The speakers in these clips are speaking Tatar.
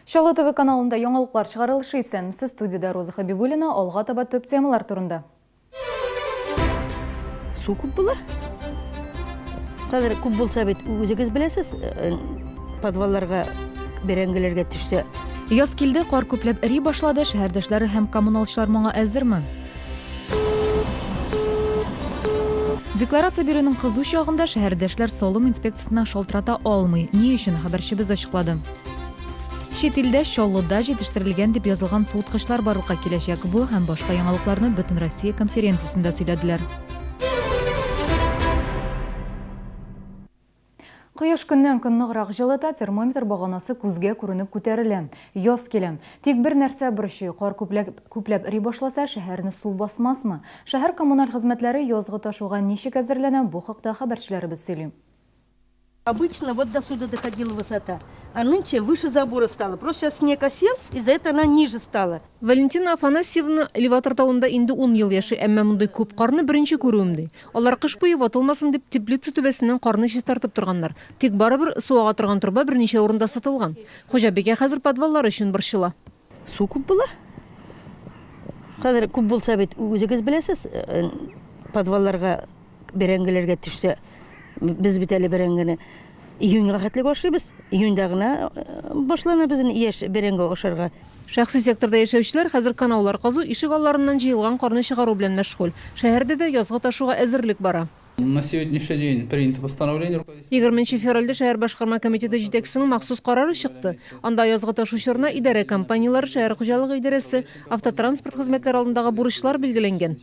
Чаллы ТВ каналында яңалыклар чыгарылышы исәнмесез, студиядә Роза Хәбибуллина, алга таба төп темалар турында. Су күп була. Хәзер күп булса бит, үзегез беләсез, э, подвалларга бәрәңгеләргә төшсә. Яз килде, кар күпләп эри башлады, шәһәрдәшләре һәм коммуналчылар моңа әзерме? Декларация бирүнең кызу чагында шәһәрдәшләр салым инспекциясенә шалтырата алмый. Ни өчен, хәбәрчебез ачыклады. Чит илдә Чаллыда җитештерелгән дип язылган суыткычлар барлыкка киләчәк. Бу һәм башка яңалыкларны Бөтенроссия конференциясендә сөйләделәр. Кояш көннән-көн ныграк җылыта, термометр баганасы күзгә күренеп күтәрелә. Яз килә. Тик бер нәрсә борчый, кар күпләп, күпләп эри башласа, шәһәрне су басмасмы? Шәһәр коммуналь хезмәтләре язгы ташуга ничек әзерләнә, бу хакта хәбәрчеләребез сөйли. Обычно вот до сюда доходила высота, а нынче выше забора стала. Просто сейчас снег осел, из-за этого она ниже стала. Валентина Афанасьевна Элеватор тавында инде ун ел яши, әмма мондый күп карны беренче күрүем, ди. Алар кыш буе ватылмасын дип теплица түбәсеннән карны чистартып торганнар. Тик барыбер су ага торган торба берничә урында сытылган. Хуҗабикә хәзер подваллар өчен борчыла. Су күп була. Хәзер күп булса бит, үзегез беләсез, подвалларга бәрәңгеләргә төшсә, без бит әле бәрәңгене июньгә хәтлек ашыйбыз. Июньдә генә башлана безнең яшь бәрәңге ашарга. Шәхси секторда яшәүчеләр хәзер канаулар казу, ишек алларыннан җыелган карны чыгару белән мәшгуль. Шәһәрдә дә язгы ташуга әзерлек бара. На сегодняшний день принято постановление руководителя. Егерменче февральдә шәһәр башкарма комитеты җитәкчесенең махсус карары чыкты. Анда язгы ташу чорына идарә компанияләре, шәһәр хуҗалыгы идарәсе, автотранспорт хезмәтләре алдындагы бурычлар билгеләнгән.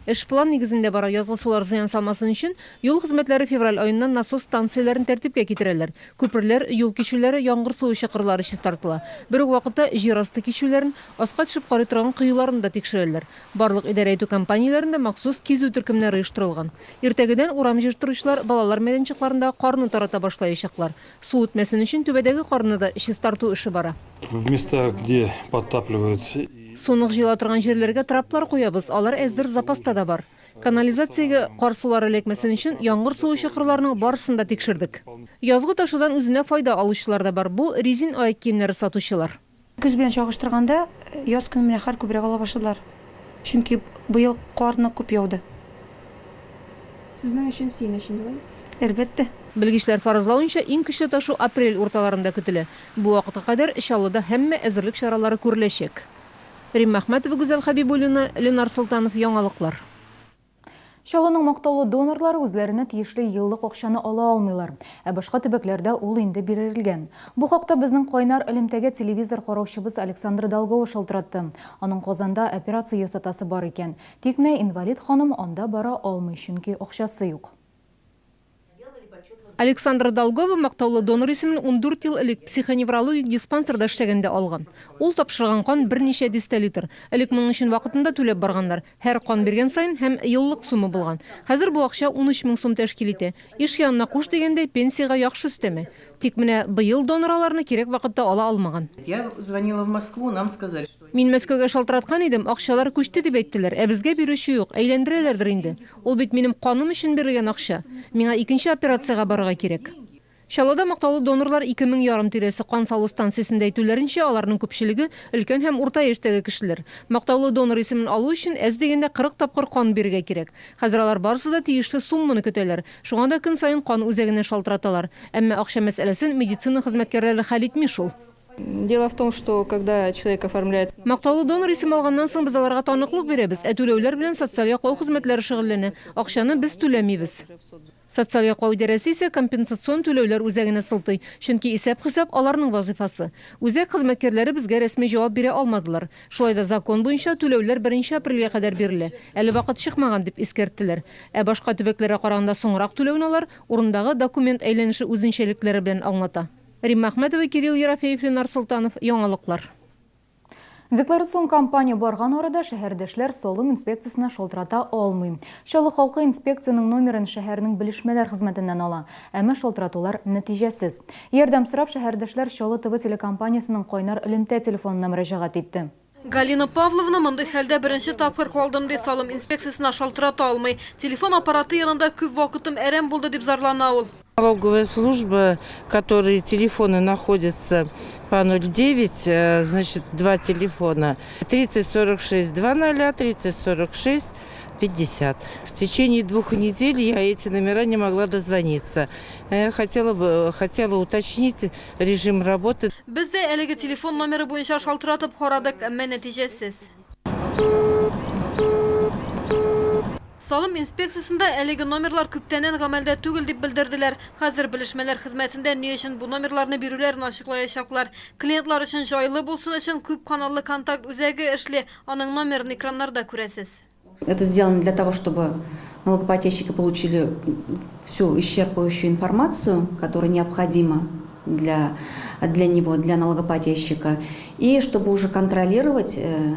Эш план нигезендә бара, язгы сулар зыян салмасын өчен, юл хезмәтләре февраль аеннан насос станцияләрен тәртипкә китерәләр. Күперләр, юл кичүләре, яңгыр суы чокырлары чистартыла. Бер үк вакытта җир асты кичүләрен, аска төшеп карый торган коеларны да тикшерәләр. Барлык идарә итү компанияләрендә махсус кизү төркемнәре оештырылган. Иртәгедән урам җыештыручылар балалар мәйданчыкларындагы карны тарата башлаячаклар. Су үтмәсен өчен түбәдәге карны да чистарту эше бара. В местах, где подтапливают. Су нык җыела торган җирләргә траплар куябыз, алар әзер, запаста да бар. Канализациягә кар сулары эләкмәсен өчен, яңгыр суы чокырларының барысын да тикшердек. Язгы ташудан үзенә файда алучылар да бар, бу, резин аяк киемнәре сатучылар. Көз белән чагыштырганда, яз көне менә хәл күбрәк ала башладылар. Чөнки быел кар нык күп яуды. Сезнең өчен сөенеч инде бу? Әлбәттә. Белгечләр фаразлавынча, иң көчле ташу апрель урталарында көтелә. Бу вакытка кадәр Чаллыда һәммә әзерлек чаралары күреләчәк. Римма Әхмәтова, Гүзәл Хәбибуллина, Ленар Солтанов, Яңалыклар. Чаллының мактаулы донорлары үзләренә тиешле еллык акчаны ала алмыйлар. Ә башка төбәкләрдә ул инде биререлгән. Бу хакта безнең кайнар элемтәгә телевизор караучыбыз Александра Долгова шалтыратты. Аның Казанда операция ясатасы бар икән. Тик менә инвалид ханым анда бара алмый, чөнки акчасы юк. Александра Долгова мактаулы донор исемен 14 ел элек психоневрологик диспансерда эшләгәндә алган. Ул тапшырган кан берничә дистә литр. Элек моның өчен вакытында түләп барганнар. Һәр кан биргән саен һәм еллык сумы булган. Хәзер бу акча 13 мең сум тәшкил итә. Иш янына куш дигәндәй, пенсиягә яхшы өстәмә. Тик менә быел донор аларны кирәк вакытта ала алмаган. Я звонила в Москву, нам сказали, что. Мин Мәскәүгә шалтыраткан идем, акчалар күчте дип әйттеләр, ә безгә бирүче юк, әйләндерәләрдер инде. Ул бит минем каным өчен бирелгән акча. Миңа икенче операциягә барырга кирәк. Чаллыда мактаулы донорлар 2 мең ярым тирәсе. Кан салу станциясендә әйтүләренчә, аларның күпчелеге, өлкән һәм урта яшьтәге кешеләр. Мактаулы донор исемен алу өчен әз дигәндә 40 тапкыр кан бирергә кирәк. Хәзер алар барысы да тиешле сумманы көтәләр. Шуңа да көн саен кан үзәгенә шалтыраталар. Әмма акча мәсьәләсен медицина хезмәткәрләре хәл итми шул. Дело в том, что когда человек оформляется. Мактаулы донор исеме алганнан соң без аларга таныклык бирәбез, ә түләүләр белән социаль яклау хезмәтләре шөгыльләнә. Акчаны без түләмибез. Социаль яклау идарәсе исә компенсацион түләүләр үзәгенә сылтый, чөнки исәп-хисап аларның вазыйфасы. Үзәк хезмәткәрләре безгә рәсми җавап бирә алмадылар. Шулай да закон буенча түләүләр беренче апрельгә кадәр бирелә, әле вакыт чыкмаган, дип искәрттеләр. Ә башка төбәкләргә караганда соңрак түләүне алар урындагы документ әйләнеше үзенчәлекләре белән аңлата. Римма Әхмәтова, Кирилл Ерофеев, Ленар Солтанов, Яңалыклар. Декларацион кампания барган арада шәһәрдәшләр салым инспекциясенә шалтырата алмый. Чаллы халкы инспекциянең номерын шәһәрнең белешмәләр хезмәтеннән ала. Әмма шалтыратулар нәтиҗәсез. Ярдәм сорап шәһәрдәшләр Чаллы ТВ телекомпаниясенең кайнар элемтә телефонына мөрәҗәгать итте. Галина Павловна мондый хәлдә беренче тапкыр калдым, ди, салым инспекциясенә шалтырата алмый. Телефон аппараты янында күп вакытым әрәм булды, дип зарлана ул. Налоговая служба, которые телефоны находятся по 09, э, значит, два телефона. 3046 00, 3046 50. В течение двух недель я эти номера не могла дозвониться. Я хотела бы хотела уточнить режим работы. Без дә әлеге телефон номеры буенча шалтыратып карадык, әмма нәтиҗәсез. Салым инспекциясендә әлеге номерлар күптәннән гамәлдә түгел дип белдерделәр. Хәзер белешмәләр хезмәтендә ни өчен бу номерларны бирүләрен ачыклаячаклар. Клиентлар өчен җайлы булсын өчен күп каналлы контакт үзәге эшли, аның номерын экраннарда күрәсез. Это сделано для того, чтобы налогоплательщики получили всю исчерпывающую информацию, которая необходима для, для него, для налогоплательщика, и чтобы уже контролировать э,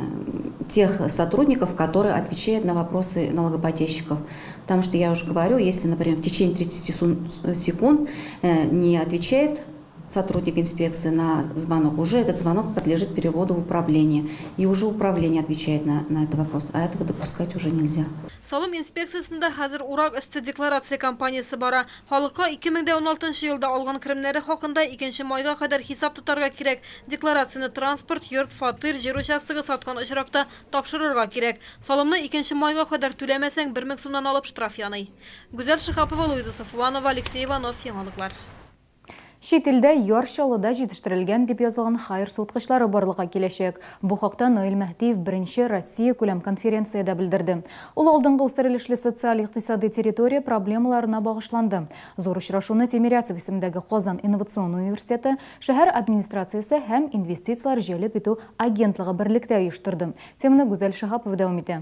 тех сотрудников, которые отвечают на вопросы налогоплательщиков. Потому что я уже говорю, если, например, в течение 30 секунд э, не отвечает сотрудник инспекции на звонок, уже этот звонок подлежит переводу в управление. И уже управление отвечает на, на этот вопрос, а этого допускать уже нельзя. Салым инспекциясендә хәзер урак өсте декларация кампаниясе бара. Халыкка 2016 елда алган керемнәре хакында 2 майга кадәр хисап тотарга кирәк. Декларацияне транспорт, йорт, фатир, җир участогы саткан очракта тапшырырга кирәк. Салымны 2 майга кадәр түләмәсәң, 1000 сумнан алып штраф яный. Гүзәл Шиһапова, Луиза Сафуанова, Алексей Иванов, Яңалыклар. Чит илдә Яр Чаллыда җитештерелгән дип язылган Хайер суыткычлары барлыкка киләчәк. Бу хакта Наил Мәһдиев беренче Россиякүләм конференциядә белдерде. Ул алдынгы үстерелешле социаль-икътисадый территория проблемаларына багышланды. Зур очрашуны Тимирясов исемендәге Казан инновацион университеты, шәһәр администрациясе һәм инвестицияләр җәлеп итү агентлыгы берлектә оештырды. Теманы Гүзәл Шиһапова дәвам итә.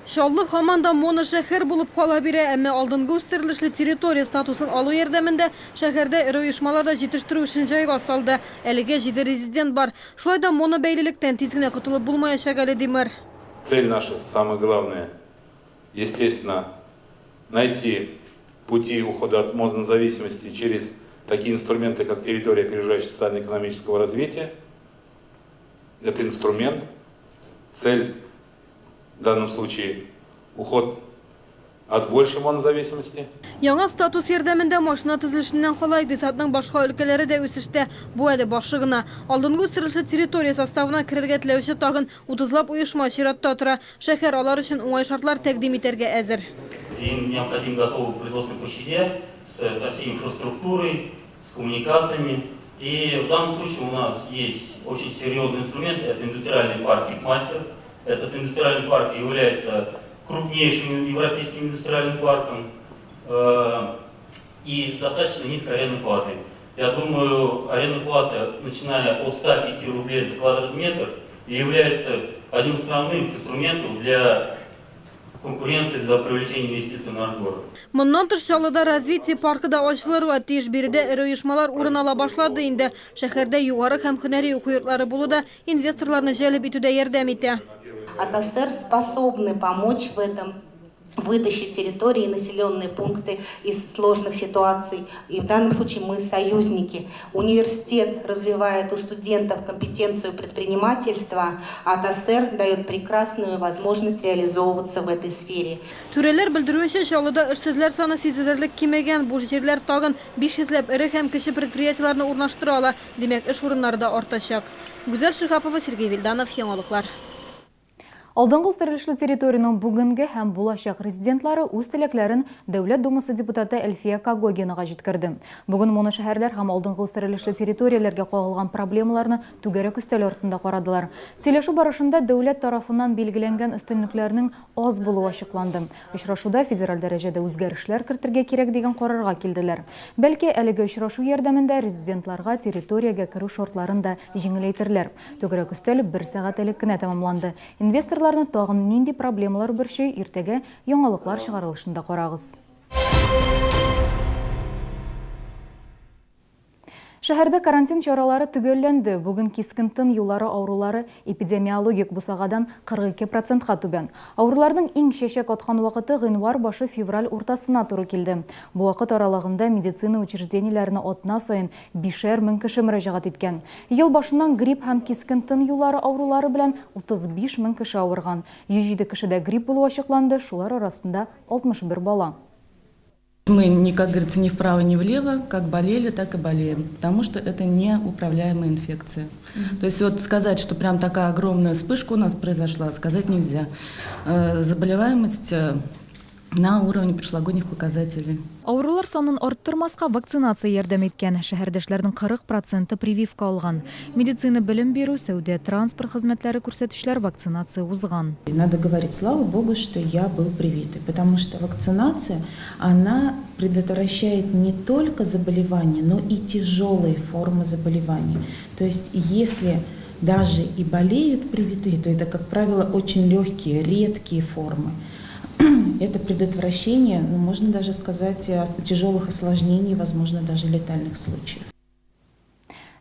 Чаллы һаман да моношәһәр булып кала бирә, әмма алдынгы үстерелешле территория статусын алу ярдәмендә шәһәрдә эре оешмалар да җитештерү эшен җайга салды. Әлегә җиде резидент бар. Шулай да монобәйлелектән тиз генә котылып булмаячак әле, ди мэр. Цель наша, самое главное, естественно, найти пути ухода от монозависимости через такие инструменты, как территория опережающего социально-экономического развития. Это инструмент. Цель в данном случае уход от большей монозависимости. Яңа статус ярдәмендә машина төзелешеннән кала икътисадның башка өлкәләре дә үсештә. Бу әле башы гына. Алдынгы үстерелешле территория составына керергә теләүче тагын утызлап оешма чиратта тора. Шәһәр алар өчен уңай шартлар тәкъдим итәргә әзер. Им необходим готовый производственный площади со всей инфраструктурой, с коммуникациями. И в данном случае у нас есть очень серьезный инструмент, это индустриальный парк «Типмастер». Этот индустриальный парк является крупнейшим европейским индустриальным парком э, и достаточно низкой арендной платой. Я думаю, арендная плата, начиная от 105 рублей за квадратный метр, является одним из основных инструментов для конкуренции за привлечение инвестиций в наш город. Моннан тыш, Чаллыда Развитие паркы да ачылырга тиеш. Биредә эре оешмалар урын ала башлады инде. Шәһәрдә югары һәм һөнәри уку йортлары булу да инвесторларны җәлеп итүдә ярдәм итә. АТАСР способны помочь в этом вытащить территории и населенные пункты из сложных ситуаций. И в данном случае мы союзники. Университет развивает у студентов компетенцию предпринимательства, а ТАСР дает прекрасную возможность реализовываться в этой сфере. Түрәләр белдерүенчә, Чаллыда эшсезләр саны сизелерлек кимегән. Буш җирләр тагын 500 ләп эре һәм кече предприятиеләрне урнаштыра ала. Димәк, эш урыннары да артачак. Гүзәл Шиһапова, Сергей Вильданов, Яңалыклар. Алдынгы үстерелешле территориянең бүгенге һәм булачак резидентлары үз теләкләрен Дәүләт Думасы депутаты Әлфия Когогинага җиткерде. Бүген моношәһәрләр һәм алдынгы үстерелешле территорияләргә кагылган проблемаларны түгәрәк өстәл артында карадылар. Сөйләшү барышында дәүләт тарафыннан билгеләнгән өстенлекләрнең аз булуы ачыкланды. Очрашуда федераль дәрәҗәдә үзгәрешләр кертергә кирәк дигән карарга килделәр. Бәлки, әлеге очрашу ярдәмендә резидентларга территориягә керү шартларын да җиңеләйтерләр. Түгәрәк өстәл бер сәгать элек кенә тәмамланды. Инвесторларны тагын нинди проблемалар борчый, иртәгә Яңалыклар чыгарылышында карагыз. Шәһәрдә карантин чаралары төгәлләнде. Бүген кискен тын юллары авырулары эпидемиологик бусагадан 42 процентка түбән. Авыруларның иң чәчәк аткан вакыты гыйнвар башы-февраль уртасына туры килде. Бу вакыт аралыгында медицина учреждениеләренә атна саен бишәр мең кеше мөрәҗәгать иткән. Ел башыннан грипп һәм кискен тын юллары авырулары белән 35 мең кеше авырган. 107 кешедә грипп булу ачыкланды, шулар арасында 61 бала. Мы, ни, как говорится, ни вправо, ни влево, как болели, так и болеем, потому что это неуправляемая инфекция. То есть вот сказать, что прям такая огромная вспышка у нас произошла, сказать нельзя. Заболеваемость на уровне прошлогодних показателей. Авырулар санын арттырмаска вакцинация ярдәм иткән. Шәһәрдәшләрнең 40 проценты прививка алган. Медицина белем бирү, сәүдә, транспорт хезмәтләре күрсәтүчеләр вакцинация узган. Надо говорить, слава богу, что я был привитый, потому что вакцинация, она предотвращает не только заболевания, но и тяжелые формы заболеваний. То есть если даже и болеют привитые, то это, как правило, очень легкие, редкие формы. Это предотвращение, ну, можно даже сказать, тяжелых осложнений, возможно, даже летальных случаев.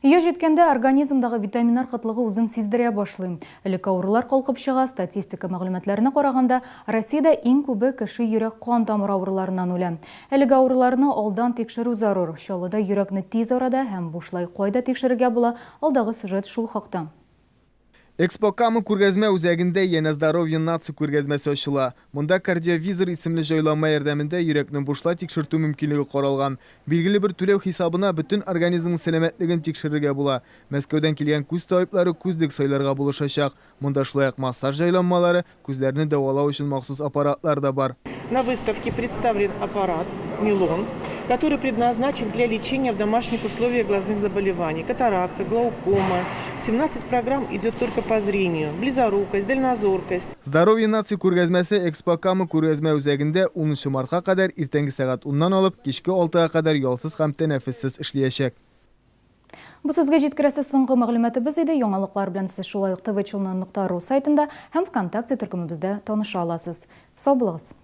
Яшь җиткәндә организмдагы витаминнар кытлыгы үзен сиздерә башлый. Элек авырулар калкып чыга, статистика мәгълүматларына караганда, Россиядә иң күбе кеше йөрәк-кан тамыр авыруларыннан үлә. Әлеге авыруларны алдан тикшерү зарур. Чаллыда йөрәкне тиз арада һәм бушлай кайда тикшерергә була, алдагы сюжет шул хакта. Экспо Кама күргәзмә үзәгендә янә Здоровье нации күргәзмәсе ачыла. Монда кардиовизор исемле җайланма ярдәмендә йөрәкне бушлай тикшертү мөмкинлеге каралган. Билгеле бер түләү хисабына бөтен организмның сәламәтлеген тикшерергә була. Мәскәүдән килгән күз табиблары күзлек сайларга булышачак. Монда шулай ук массаж җайланмалары, күзләрне дәвалау өчен махсус аппаратлар да бар. На выставке представлен аппарат Милон, который предназначен для лечения в домашних условиях глазных заболеваний, катаракта, глаукома. 17 программ идет только по зрению, близорукость, дальнозоркость. Здоровье нации күргәзмәсе Экспо Кама күргәзмә үзәгендә унынчы мартка кадәр иртәнге сәгать уннан алып кичке алтыга кадәр ялсыз һәм тәнәфессез эшлиячәк. Бу сезгә җиткерәсе соңгы мәгълүматыбыз иде. Яңалыклар белән сез шулай ук tvchelny.ru сайтында һәм ВКонтакте төркемебездә таныша аласыз. Сау булыгыз!